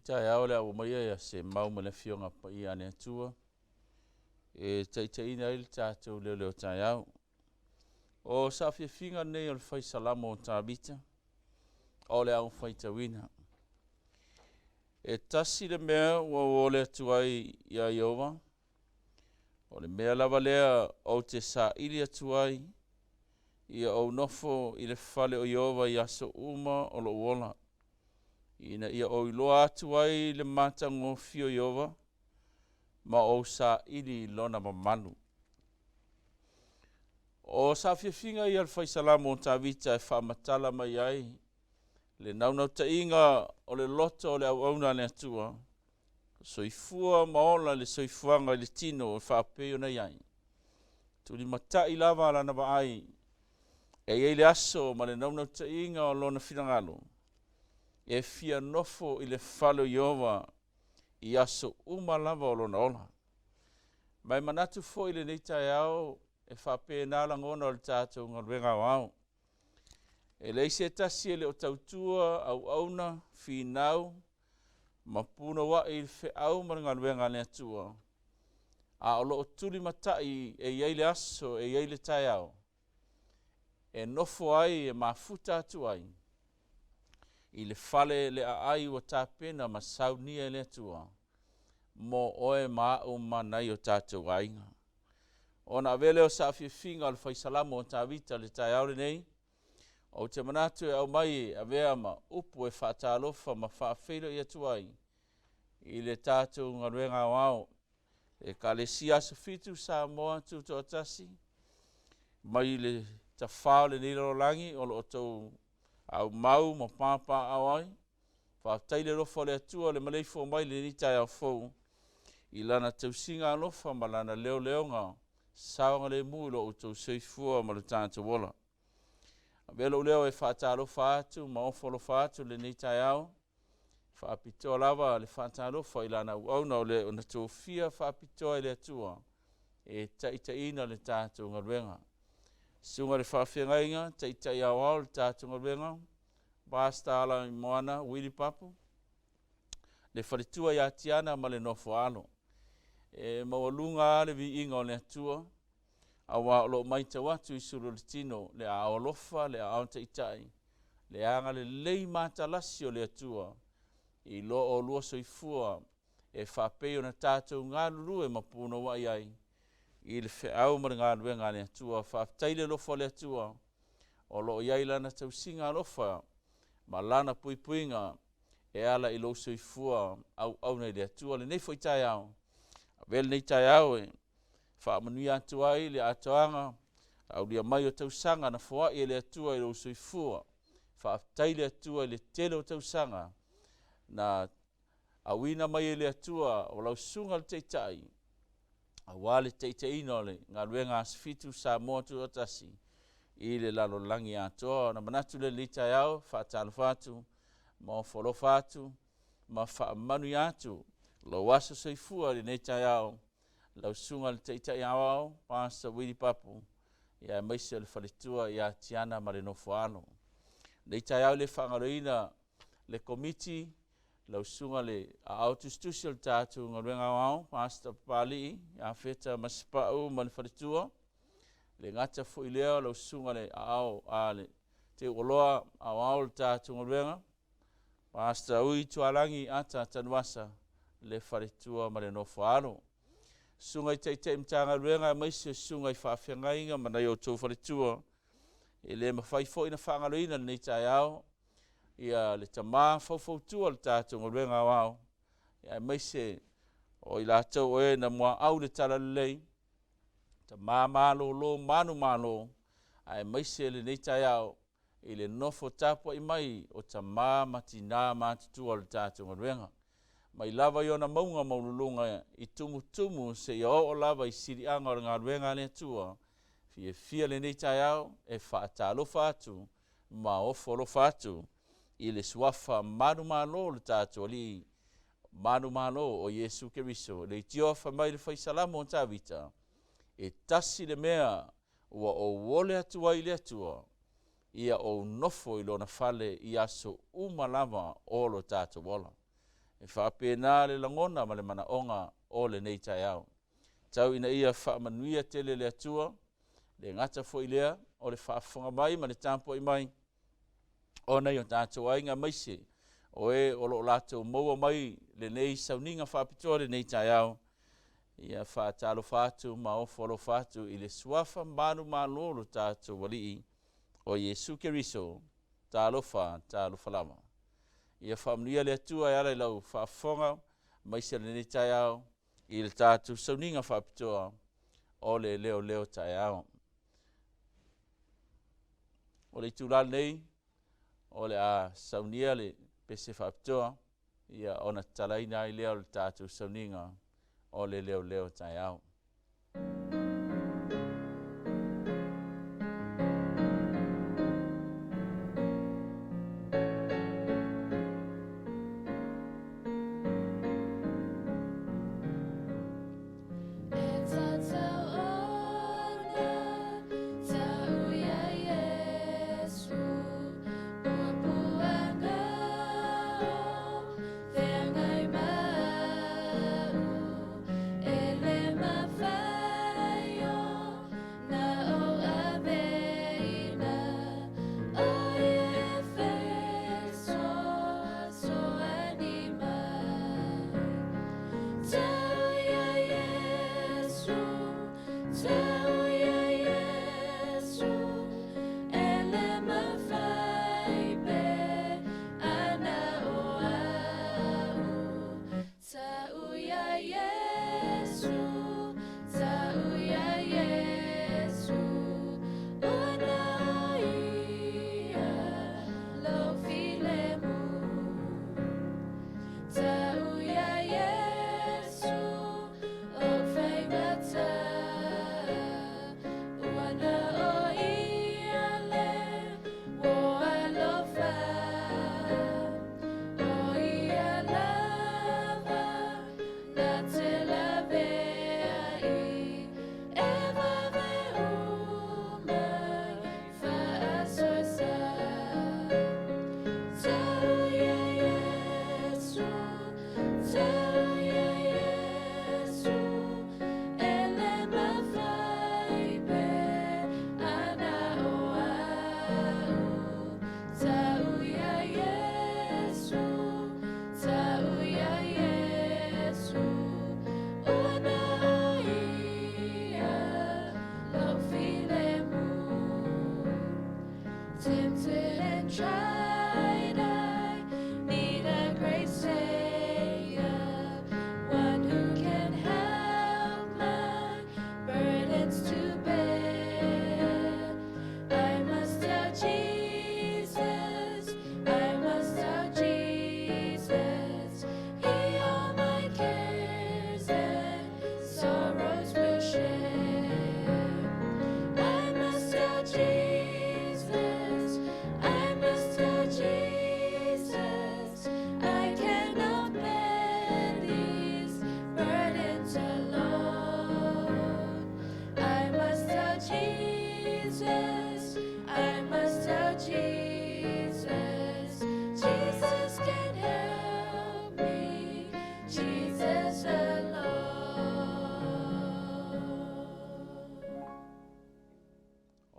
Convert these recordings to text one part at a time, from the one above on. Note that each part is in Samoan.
taeao o le a ou aumaia ia se mau ma le Afioga Paia a le Atua e taitaiina ai le tatou leoleo taeao. O saafiafiga nei o le Fai Salamo o Tavita o le au faitauina. E tasi le mea ua ou ole atu ai ia Ieova, o le mea lava lea ou te saili atu ai, ia ou nofo i le fale o Ieova i aso uma o lou ola, ina ia ou iloa atu ai le matagofie o Ieova ma ou saili i lona mamalu. O saafiafiga ia a le Fai Salamo o Tavita e faamatala mai ai le naunautaiga o le loto o le auauna a le Atua, soifua ma ola le soifuaga i le tino e faapei ona i ai. Tulimatai lava lana vaai e i ai le aso ma le naunautaiga o lona finagalo e fia nofo i le fale o Ieova i aso uma lava o lona ola. Ma e manatu foi i lenei taeao e faapena lagona o le tatou galuega aoao. E leai se tasi e le o tautua, auauna, finau ma punouai i le feau ma le galuega a le Atua, a o lo o tulimatai e i ai le aso, e i ai le taeao e nofo ai e mafuta atu ai i le fale le aai ua tapena ma saunia e le Atua mo oe ma au ma nai o tatou aiga. Ona avea lea o saafiafiga o le Fai Salamo o Tavita i le taeao lenei, ou te manatu e aumai e avea ma upu e faatalofa ma faafeiloai atu ai i le tatou galuega aoao Ekalesia Aso Fitu Samoa Tutoatasi mai le tafā o lenei lalolagi o lo o outou aumau ma papaaao ai. Faafetai le alofa o le Atua i le maleifua mai i lenei taeao fou i Lana tausiga alofa ma Lana leoleoga saogalemu i lo outou soifua ma lo tatou ola. Avea lou leo e faatalofa atu ma ofo alofa atu i lenei taeao, faapitoa lava le faatalofa i lana auauna o le na tofia faapitoa e le Atua e taitaiina le tatou galuega. Susuga i le Faafeagaiga, Taitai Aoao o le tatou galuega, Pastor Alaimoana Willie Papu, le faletua ia Tiana ma le nofo a alo. E maualuga lava le viiga o le Atua aua o lo o matau atu i sulu o le tino le aao alofa, le aao taitai, le agalelei matalasi o le Atua i lo oulua soifua e faapei ona tatou galulue ma punouai ai i le feau ma le galuega a le Atua. Faafetai le alofa o le Atua o lo o i ai Lana tausiga alofa ma Lana puipuiga e ala i lou soifua auauna i le Atua. Lenei foi taeao, avea lenei taeao e faamanuia atu ai le atoaga aulia mai o tausaga na foai e le Atua i lou soifua. Faafetai le Atua i le tele o tausaga na auina mai e le Atua o lau susuga i le Taitai aua le taitaiina o le galuega Aso Fitu Samoa Tutoatasi i le lalolagi atoa. Ona manatu lea i lenei taeao, faatalofa atu ma ofo alofa atu ma faamanuia atu lou aso soifua i lenei taeao lau susuga i le Taitai Aoao Pastor Willie Papu, aemaise o le faletua ia Tiana ma le nofo a alo. Lenei taeao e le faagaloina le Komiti, lau susuga i le Aao Tusitusi o le tatou galuega aoao, Pastor Papalii Iafeta Masepau ma le faletua. Le gata foi lea o lau susuga i le Aao a le Teuoloa Aoao o le tatou galuega, Pastor Ui Tualagi Ata Tanuvasa, le faletua ma le nofo a alo. Susuga i Taitai Matagaluega aemaise susuga i faafeagaiga ma nai o outou faletua, e le mafai foi ona faagaloina lenei taeao ia le tama faufautua o le tatou galuega aoao, aemaise o i latou o e na muaau le talalelei, tama malolo manumalo, aemaise lenei taeao i le nofo tapuai mai o tama ma tina matutua o le tatou galuega. Mai lava i ona mauga maualuluga i tumutumu seia oo lava i siliaga o le galuega a le Atua, e fiafia lenei taeao e faatalofa atu ma ofo alofa atu i le suafa manumalo o le tatou Alii manumalo o Iesu Keriso. Le aitioa fai mai le Fai Salamo o Tavita, e tasi le mea ua ou ole atu ai i le Atua, ia ou nofo i lona fale i aso uma lava o lo tatou ola. E faapena le lagona ma le manaoga o lenei taeao. Tau ina ia faamanuia tele le Atua, le gata foi lea o le faafofoga mai ma le tapuai mai o nai o tatou aiga aemaise o e o lo o latou maua mai lenei sauniga faapitoa i lenei taeao. Ia faatalofa atu ma ofo alofa atu i le suafa manumalo o lo tatou Alii o Iesu Keriso. Talofa, talofa lava. Ia faamanuia le Atua e ala i lau faafofoga aemaise o lenei taeao i le tatou sauniga faapitoa o le leoleo taeao. O le itula lenei o le a saunia le pese faapitoa ia ona tatalaina ai lea o le tatou sauniga o le leoleo taeao.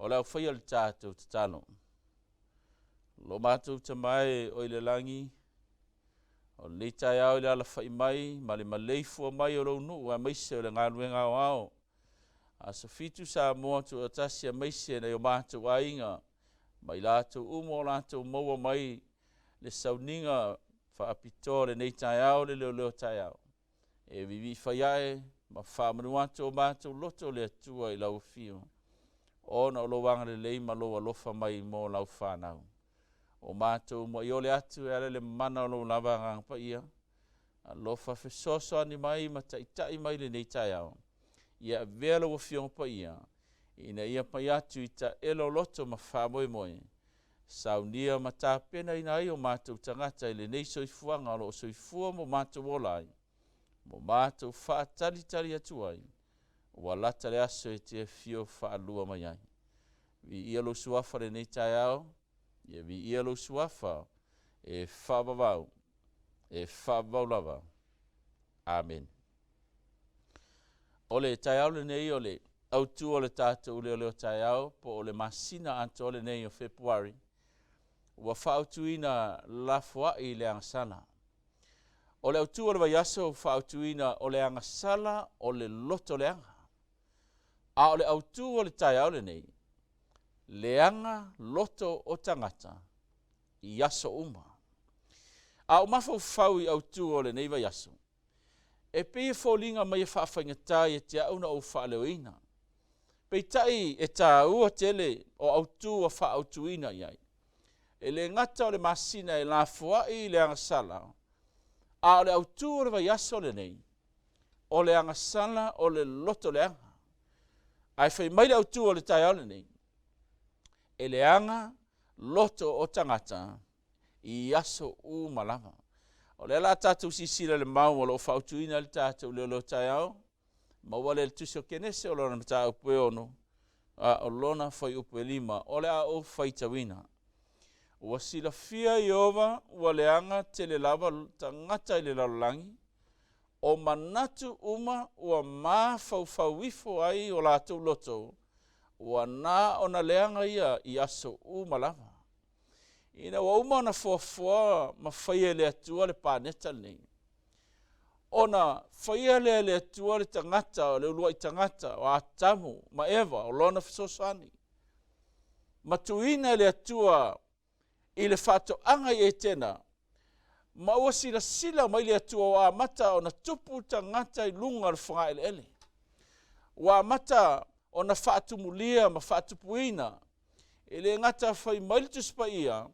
O le a faia le tatou tatalo. Lo matou Tama e o i le lagi, o lenei taeao i le alafai mai ma le maleifua mai o lou nuu aemaise o le galuega aoao Aso Fitu Samoa Tuatasi aemaise nai o matou aiga ma i latou uma o latou maua mai le sauniga faapitoa o lenei taeao le leoleo taeao. E viivii fai ae ma faamanu atu o matou loto le Atua i lau afio, ona o lou agalelei ma lou alofa mai mo lau fanau. O matou maiole atu e ala le mana o lou lava Agaga Paia, alofa fesoasoani mai ma taitai mai lenei taeao. Ia avea lau Afioga Paia ina ia pai atu i taelo o loto ma faamoemoe, saunia ma tapenaina ai o matou tagata i lenei soifuaga o lo o soifua ma matou ola ai, mo matou faatalitali atu ai, ua lata le aso e te afio faalua mai ai. Viia lou suafa lenei taeao, ia viia lou suafa e faavavau. e faavavau lava. Amene. O le taeao lenei o le autu o le tatou leoleo taeao po o le masina atoa lenei o Fepuari ua faaautuina lafoai le agasala. O le autu o le vaiaso ua faaautuina o le agasala o le loto leaga. A o le autu o le taeao lenei, leaga loto o tagata i aso uma. A ou mafaufau i autu o lenei vaiaso, e pei e foliga mai e faafaigata ia te au ona ou faaleoina. Peitai e taua tele o autu ua faaautuina i ai. E le gata o le masina e lafoai i le agasala, a o le autu o le vaiaso lenei, o le agasala o le loto leaga. Ae fai mai le autu o le taeao lenei, e leaga loto o tagata i aso uma lava. O lea o le a tatou silasila i le mau o lo o faaautuina ai le tatou leoleo taeao, maua lea i le Tusi o Kenese o lona mataupu e 6, a o lona fuaiupu e 5, o le a ou faitauina. Ua silafia e Ieova ua leaga tele lava tagata i le lalolagi, o manatu uma ua mafaufau ifo ai o latou loto, ua na ona leaga ia i aso uma lava. Ina ua uma ona foafoa ma faia e le Atua le paneta lenei, ona faia lea e le Atua le tagata o le uluai tagata o Atamu ma Eva o lona fesoasoani, ma tuuina e le Atua i le faatoaga i Etena, ma ua silasila mai le Atua ua amata ona tupu tagata i luga o le fogaeleele, ua amata ona faatumulia ma faatupuina. E le gata fai mai le Tusi Paia,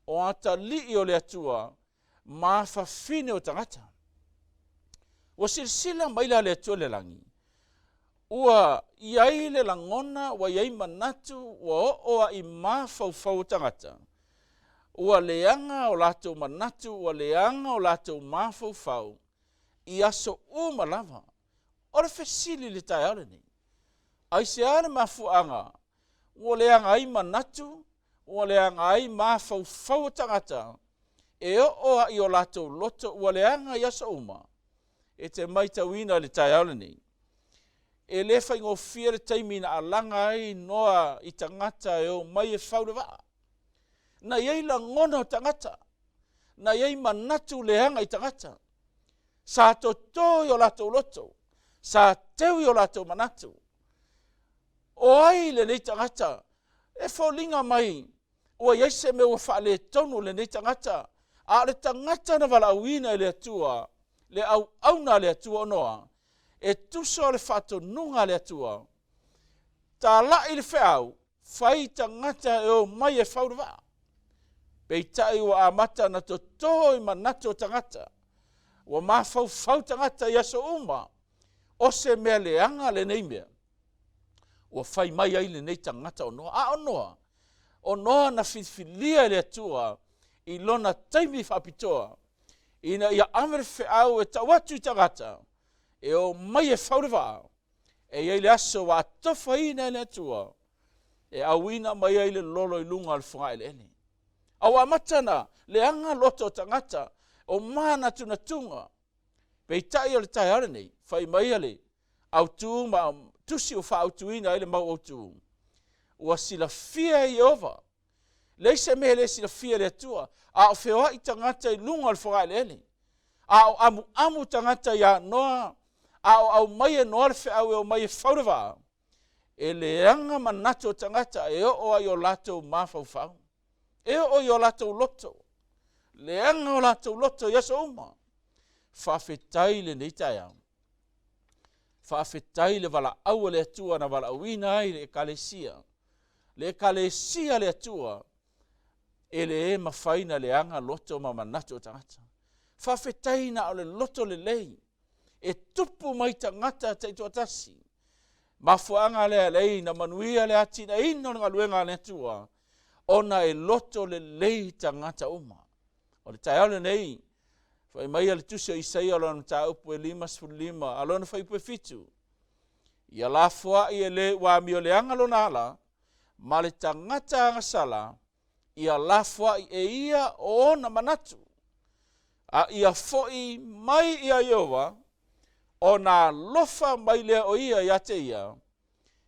o atalii o le Atua ma afafine o tagata. Ua silasila mai la le Atua i le lagi, ua i ai le lagona, ua i ai manatu, ua oo lava i mafaufau o tagata, ua leaga o latou manatu, ua leaga o latou mafaufau i aso uma lava. O le fesili i le taeao lenei, aisea le mafuaaga ua leaga ai manatu, ua leaga ai mafaufau o tagata, e oo lava i o latou loto ua leaga i aso uma? E te matauina i le taeao lenei, e le faigofie le taimi na alaga ai Noa i tagata e omai e fau le vaa. Na i ai lagona o tagata, na i ai manatu leaga i tagata, sa toto i o latou loto, sa teu i o latou manatu. O ai lenei tagata? E foliga mai ua i ai se mea ua faaletonu i lenei tagata, a o le tagata na valaauina e le Atua, le auauna a le Atua o Noa, e tusa o le faatonuga a le Atua, talai le feau, fai tagata e omai e fau le vaa. Peitai ua amata ona toto i manatu o tagata, ua mafaufau tagata i aso uma, o se mea leaga lenei mea ua fai mai ai lenei tagata o Noa. A o Noa, o Noa na filifilia e le Atua i lona taimi faapitoa ina ia ave le feau e tau atu i tagata e omai e fau le vaa, e i ai le aso ua atofaina e le Atua e auina mai ai le lolo i luga o le fogaeleele. A ua amata ona leaga loto o tagata o manatunatuga. Peitai o le taeao lenei, fai mai le autu ma tusi ua faaautuina ai le mau autu, ua silafia e Ieova. Leai se mea e le silafia e le Atua, a o feoai tagata i luga o le fogaeleele, a o amuamu tagata ia Noa, a o aumai e Noa le feau e omai e fau le vaa, e leaga manatu o tagata e oo ai o latou mafaufau, e oo i o latou loto, leaga o latou loto i aso uma. Faafetai i lenei taeao, faafetai le valaau a le Atua na valaauina ai le Ekalesia, le Ekalesia a le Atua, e le mafai na leaga loto ma manatu o tagata. Faafetai na o le loto lelei e tupu mai tagata taitoatasi. Mafuaaga lea lei na manuia le atinaeina o le galuega a le Atua, ona e loto lelei tagata uma. O le taeao lenei, fai mai le tusi o Isaia o lona mataupu e 55, a lona fuaiupu e 7, ia lafoai e le ua amioleaga lona ala, ma le tagata agasala, ia lafoai e ia o ona manatu. A ia foʻi mai iā Ieova, ona alofa mai lea o ia iā te ia,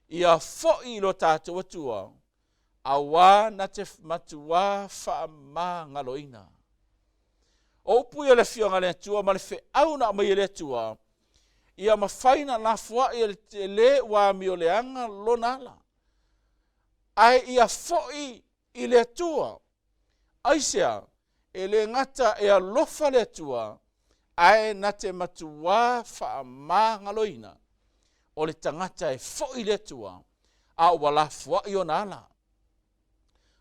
ia foʻi i lo tatou Atua, auā na te matuā faamagaloina. O upu ia o le Afioga a le Atua ma le feau na aumai e le Atua, ia mafai na lafoaʻi e le ua amioleaga lona ala, ae ia foʻi i le Atua. Aisea? E le gata e alofa le Atua, ae na te matuā faamagaloina o le tagata e foʻi i le Atua, a ua lafoaʻi ona ala.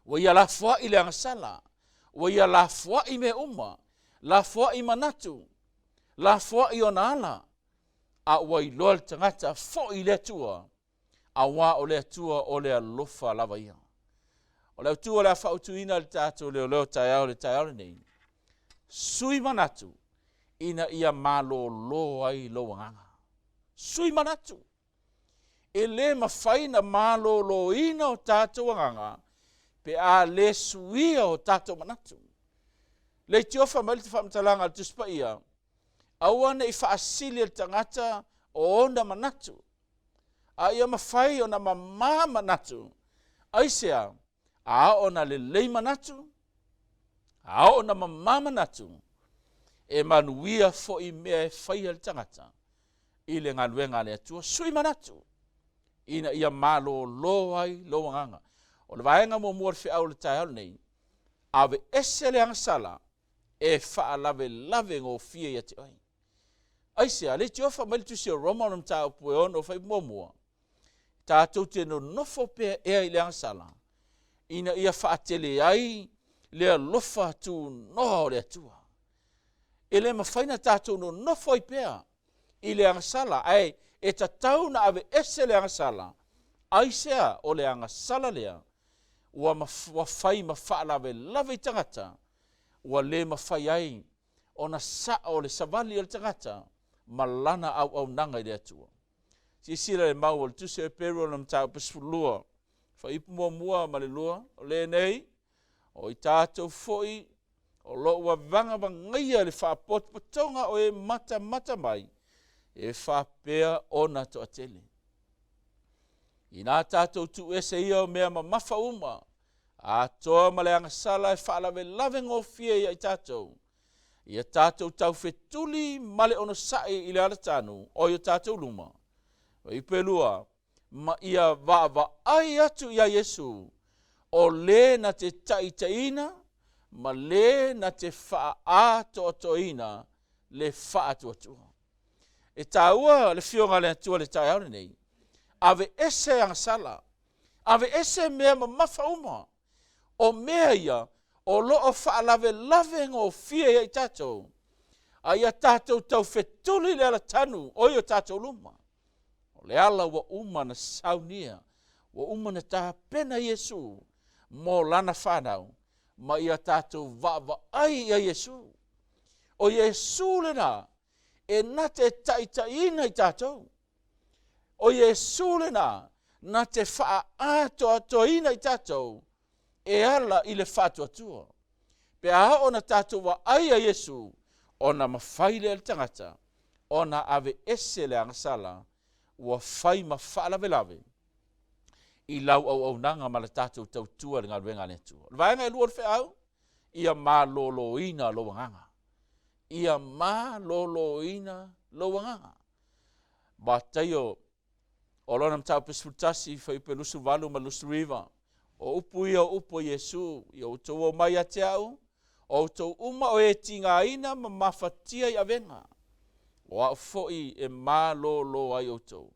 Ua ia lafoaʻi le agasala, ua ia lafoaʻi mea uma, lafoaʻi manatu, lafoaʻi ona ala, a ua iloa le tagata foʻi i le Atua, auā o le Atua o le alofa lava ia. O le autu o le a faautuina le tatou leoleo taeao le taeao lenei, sui manatu ina ia malōlō ai lou agaga. Sui manatu. E lē mafai na malōlōina o tatou agaga pe a lē suia o tatou manatu. Leitiofa mai le faamatalaga a le Tusi Paia, aua ne i faasili e le tagata o ona manatu, a ia mafai ona mamā manatu. Aisea? A oo na lelei manatu, a oo na mamā manatu, e manuia foʻi mea e faia le tagata i le galuega a le Atua. Sui manatu ina ia malōlō ai lou agaga. O le vaega muamua o le feau o le taeao lenei, aveese le agasala e faalavelave gofie ia te oe. Aisea? Leitiofa mai le tusi o Roma ona mataupu e 6 fai muamua, tatou te nonofo pea ea i le agasala ina ia faatele ai le alofa tunoa o le Atua. E le mafai na tatou nonofo ai pea i le agasala, ae e tatau na aveese le agasala. Aisea? O le agasala lea ua, ua fai ma faalavelave i tagata, ua lē mafai ai ona saʻo le savali o le tagata ma lana auaunaga i le Atua. Silasila le mau o le tusi o Eperu ona mataupu 12, fuaiupu muamua ma le lua, o lenei, o i tatou foʻi o lo o ua vagavagaia le faapotopotoga o e matamata mai, e faapea ona toatele. Inā tatou tuuese ia o mea mamafa uma, atoa ma le agasala e faalavelave gofie ia i tatou, ia tatou taufetuli ma le onosaʻi i le alatanu o i o tatou luma. Fuaiupu e lua, ma ia vaavaai atu iā Iesu, o lē na te taitaiina ma lē na te faaatoatoaina le faatuatua. E tāua le Afioga a le Atua i le taeao lenei, aveese agasala, aveese mea mamafa uma, o mea ia o lo o faalavelave gofie ia i tatou, a ia tatou taufetuli i le alatanu o i o tatou luma. O le ala ua uma na saunia, ua uma na tapena Iesu mo lana fanau, ma ia tatou vaavaai ia Iesu. O Iesu lena e na te taitaiina i tatou. O Iesu lena na te faaatoatoaina i tatou e ala i le faatuatua. Pe a oo na tatou vaai ia Iesu, ona mafai lea e le tagata ona aveese le agasala ua fai ma faalavelave i lau auaunaga ma le tatou tautua i le galuega a le Atua. O le vaega e lua o le feau, ia malōlōina lou agaga. Ia malōlōina lou agaga. Mataio o lona mataupu 11, fuaiupu e 28 ma le 29. O upu ia o upu a Iesu, ia outou omai ia te au, o outou uma o e tigaina ma mafatia i avega, o au foʻi e malōlō ai outou.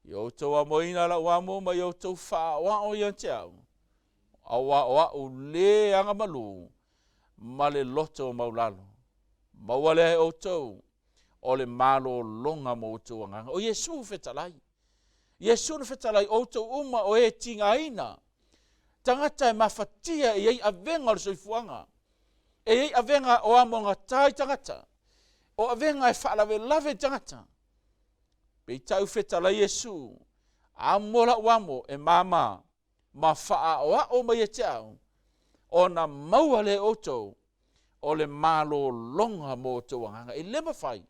Ia outou amoina lau amo ma ia outou faaʻaoaʻo ia te au, auā o aʻu lē agamalū ma le loto maulalo. Maua lea e outou o le malōlōga mo outou agaga. O Iesu fetalai. Iesu na fetalai, outou uma o e tigaina, tagata e mafatia e i ai avega o le soifuaga, e i ai avega o amogatā i tagata, o avega e faalavelave i tagata. Peitai u fetalai Iesu, amo lau amo e māmā, ma faaʻaoaʻo mai ia te au, ona maua lea e outou O le malologa mo outou agaga. E le mafai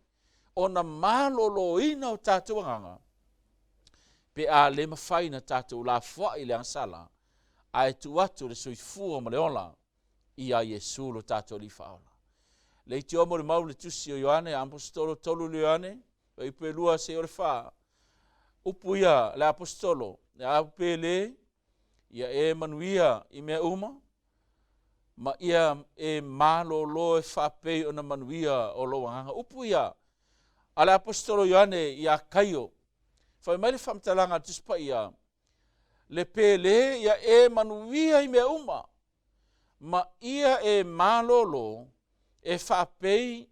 ona maloloina o tatou agaga pe a le mafai ona tatou lafoai le agasala ae tuu atu le soifua ma le ola iā Iesu lo tatou Alii Faaola. Leitioa molimau le tusi o Ioane, Aposetolo 3 le Ioane, fuaiupu e 2 seia o le 4. Upu ia le Aposetolo, le a pele, ia e manuia i mea uma, ma ia e malolo e faapei ona manuia o lou agaga. Upu ia a le Aposetolo Ioane iā Kaio. Fai mai le faamatalaga a le Tusi Paia, le pele ia e manuia i mea uma, ma ia e malolo e faapei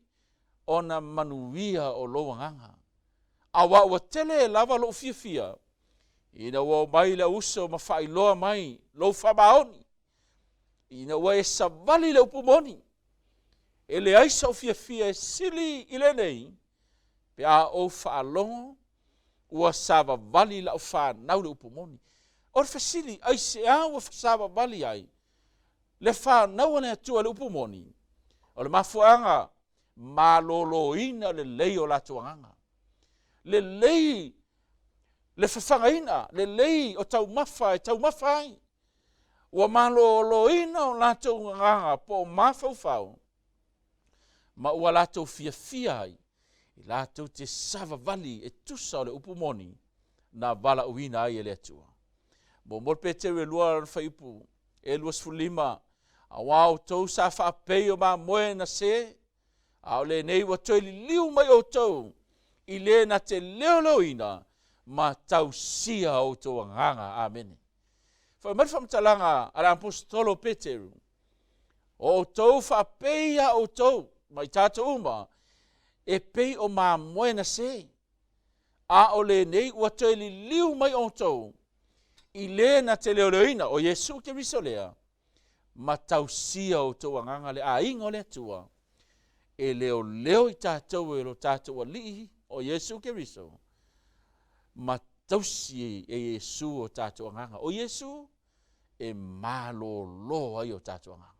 ona manuia o lou agaga. Auā ua tele lava lou fiafia ina ua omai le auuso ma faailoa mai lou faamaoni, ina ua e savali le upu moni. E leai sou fiafia e sili i lenei, pe a ou faalogo ua savavali lau fanau le upu moni. O le fesili, aisea ua savavali ai le fanau a le Atua i le upu moni? O le mafuaaga, maloloina lelei o latou agaga, lelei le fafagaina, lelei o taumafa e taumafa ai, ua maloloina o latou agaga po o mafaufau, ma ua latou fiafia ai i latou te savavali e tusa o le upu moni na valaauina ai e le Atua. Muamua le Peteru e 2 lona fuaiupu e 25, auā outou sa faapei o mamoe na se, a o lenei ua toe liliu mai outou i le na te leoleoina ma tausia outou agaga. Amene. Fai mai le faamatalaga a le Aposetolo Peteru, o outou faapei a outou ma i tatou uma e pei o mamoe na se, a o lenei ua toe liliu mai outou i le na te leoleoina, o Iesu Keriso lea, ma tausia outou agaga le aiga o le Atua, e leoleo i tatou e lo tatou Alii o Iesu Keriso, ma tausi e Iesu o tatou agaga. O Iesu e malolo ai o tatou agaga.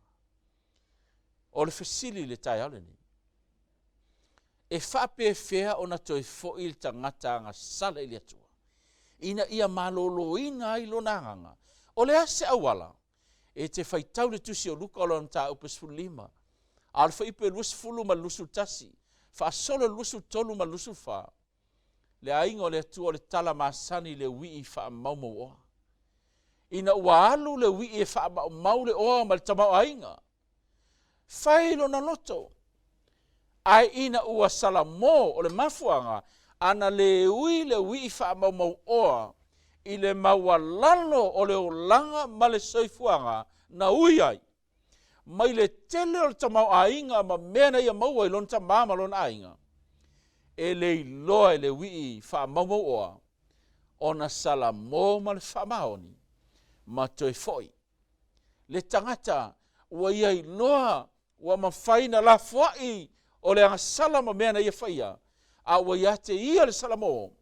O le fesili i le taeao lenei, e faapefea ona toe fo'i le tagata agasala i le Atua ina ia maloloina ai lona agaga? O le a se auala? E te faitau le tusi o Luka o lona mataupu e 15, a o le fuaiupu e 20 ma le 21, faasolo le 23 ma le 24. Le aiga o le Atua o le tala masani i le uii faamaumauoa. Ina ua alu le uii e faamaumau le oa ma le tamaoaiga, fai lona loto, ae ina ua salamo o le mafuaaga ana le ui le uii faamaumauoa i le maualalo o le olaga ma le soifuaga na ui ai, mai le tele o le tamaoaiga ma mea na ia maua i lona tamā ma lona aiga, e le iloa e le uii faamaumauoa ona salamo ma le faamaoni ma toe fo'i. Le tagata ua ia iloa ua mafai na lafoai o le agasala ma mea na ia faia, a ua ia te ia le salamo,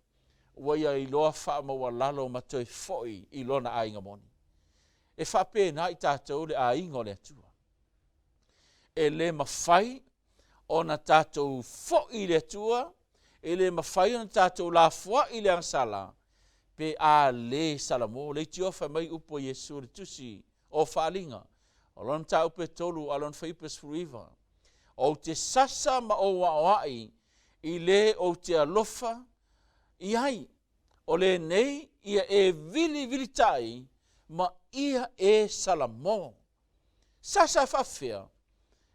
ua ia iloa faamaualalo ma toe fo'i i lona aiga moni. E faapena i tatou le aiga o le Atua. E le mafai ona tatou fo'i i le Atua, e le mafai ona tatou lafoai le agasala, pe a le salamo. Leitioa fai mai upu a Iesu i le tusi o Faaaliga, o lona mataupu e 3 a lona fuaiupu e 19, Ou te sasa ma ou aoai i le ou te alofa i ai, o lenei ia e vilivilitai ma ia e salamo. Sasa faafefea?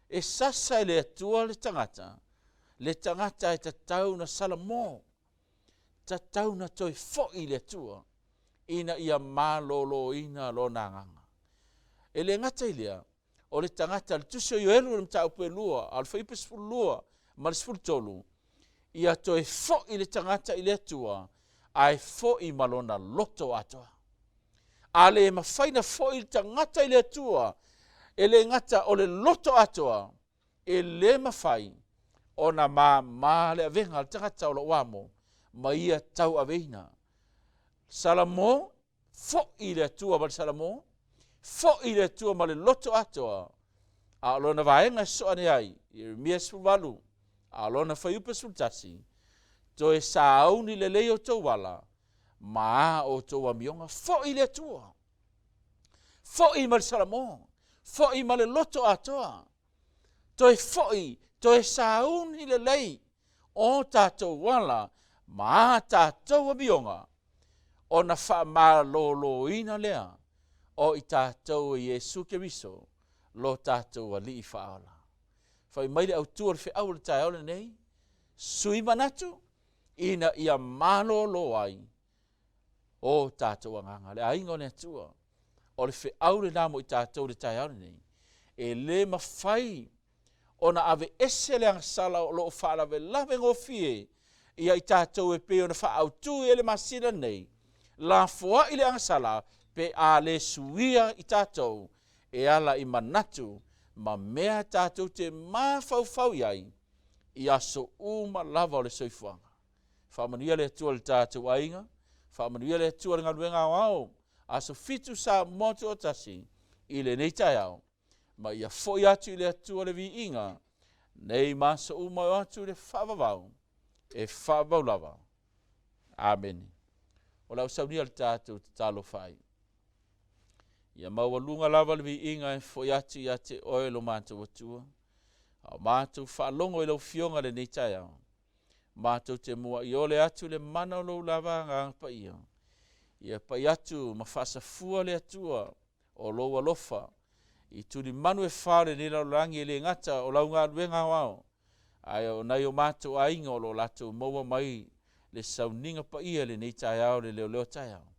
E sasa e le Atua le tagata, le tagata e tatau na salamo, tatau na toe fo'i i le Atua ina ia maloloina lona agaga. E le gata i lea, o le tagata, le tusi o Ioelu o le mataupu e 2, a o le fuaiupu 12 ma le 13, ia toe fo'i le tagata i le Atua, ae fo'i ma lona loto atoa. A le mafai na fo'i le tagata i le Atua, e le gata o le loto atoa, e le mafai ona māmā le avega a le tagata o lo o amo ma ia tauaveina. Salamo, fo'i i le Atua ma le Salamo, fo'i i le Atua ma le loto atoa. A o lona vaega e sosoo ane ai, Ieremia 18, a o lona fuaiupu 11, Toe sauni lelei outou ala ma a outou amioga, foi i le Atua, foi ma le salamo, foi ma le loto atoa, toe foi, toe sauni lelei o tatou ala ma a tatou amioga, ona faamaloloina lea o i tatou e Iesu Keriso lo tatou Alii Faaola. Fai mai le autu o le feau o le taeao lenei, sui manatu ina ia malolo ai o tatou agaga. Le aiga o le Atua, o le feau lena mo i tatou i le taeao lenei. E le mafai ona aveese le agasala o lo o faalavelave gofie ia i tatou e pei ona faaautu i ai le masina lenei, lafoai le agasala pe a le suia i tatou e ala i manatu ma mea tatou te mafaufau i ai i aso uma lava o le soifuaga. Faamanuia le Atua i le tatou aiga, faamanuia le Atua i le galuega aoao Aso Fitu Samoa Tuatasi i lenei taeao, ma ia foi atu i le Atua le viiga nei ma aso uma e o atu i le faavavau e faavavau lava. Amene. O le a ou saunia le tatou tatalo faaiu. Ia maualuga lava le viiga e foi atu ia te oe lo matou Atua, a o matou faalogo i lau Afioga i lenei taeao. Matou te mua'i ole atu i le mana o lou lava Agaga Paia. Ia pai atu ma faasafua le Atua o lou alofa i tulimanu e fa o lenei lalolagi, e le gata o lau galuega aoao, ae o nai o matou aiga o lo o latou maua mai le sauniga paia i lenei taeao, le leoleo taeao.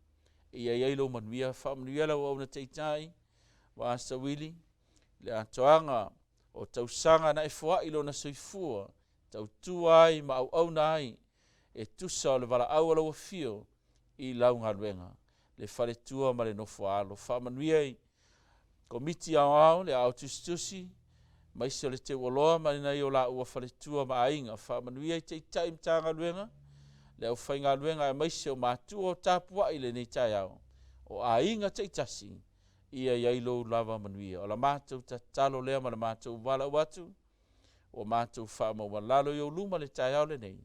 Ia i ai lou manuia, faamanuia lau auauna taitai, Pastor Willie, le atoaga o tausaga na e foai lona soifua, tautua ai ma auauna ai e tusa o le valaau a lau afio i lau galuega, le faletua ma le nofoaalo. Faamanuia i Komiti Aoao, le Aao Tusitusi, aemaise o le Teuoloa ma nai o laua faletua ma aiga. Faamanuia i Taitai Matagaluega, le aufaigaluega aemaise o matua o tapuai i lenei taeao, o aiga taitasi, ia i ai lou lava manuia. O la matou tatalo lea ma le matou valaau atu, ua matou faamaualalo i ou luma i le taeao lenei,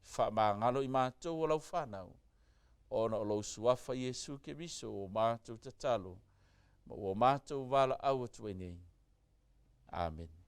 faamagalo i matou o lau fanau, ona o lou Suafa Iesu Keriso ua matou tatalo ma ua matou valaau atu ai nei. Amene.